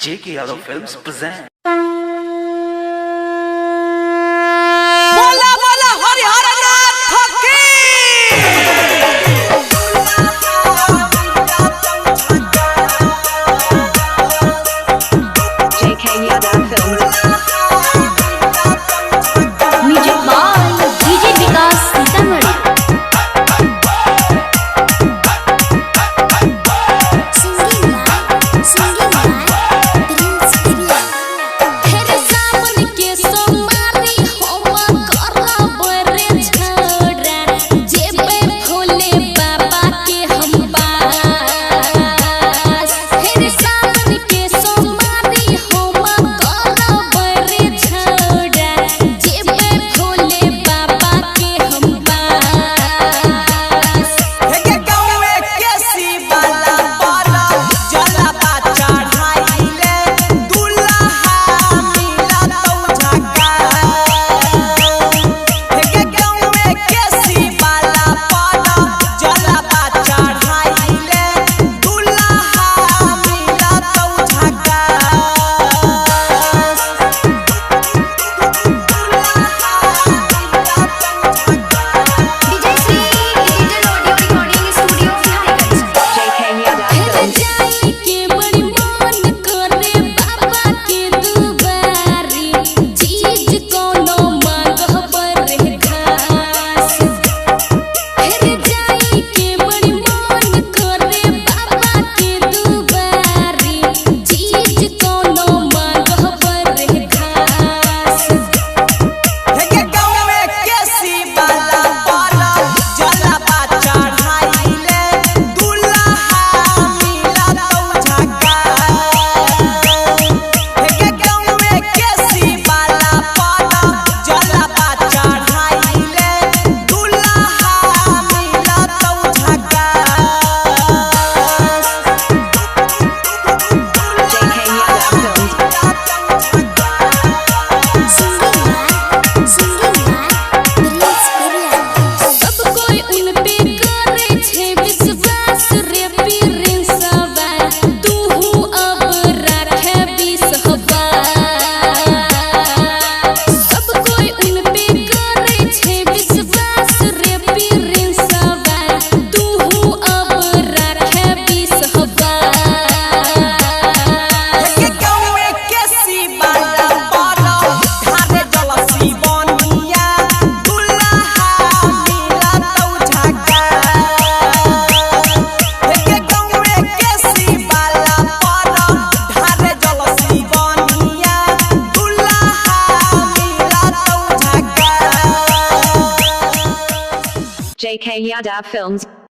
JK Yadav Films present. बोला बोला हरिहर नाथ की। JK Yadav Films. Music by DJ Vikas Sitamarhi. Singing by, singing by, Prince Priya. हेर सावन के सोमवारी हम करब रे छोरा, जेबै भोले बाबा के हम पास। हेर सावन के सोमवारी हम करब रे छोरा, जेबै भोले बाबा के हम पास। हे गौवे के शिवाला पर जलवा चढ़ाइले दुल्हा मिला तौ झका। हे गौवे के शिवाला पर जलवा चढ़ाइले दुल्हा मिला तौ झका। DJ Shri Digital Audio Recording Studio, Biharigunj. JK Yadav हेर Films. जाई के बड़ी मन करे बाबा के दुआरी, चीज कोनो मांगब रे खास। हेर जाई के बड़ी मन करे बाबा के दुआरी, चीज कोनो मांगब रे खास। हे गौवे के शिवाला पर जलवा चढ़ाइले दुल्हा मिला तौ झका। हे गौवे के शिवाला पर जलवा चढ़ाइले दुल्हा मिला तौ झका। JK Yadav Films. Singing by, singing by, Prince Priya. सब कोई उन पे करे छे विश्वास रे प्रिंसवा, तूहू अब राखे विश्वास। सब कोई उन पे करे छे विश्वास रे प्रिंसवा, तूहू अब राखे विश्वास। हे गौवे के शिवाला पर धारे जल शिवनिया दुल्हा मिला तौ झका। हे गौवे के शिवाला पर धारे जल शिवनिया दुल्हा मिला तौ झका। JK Yadav Films.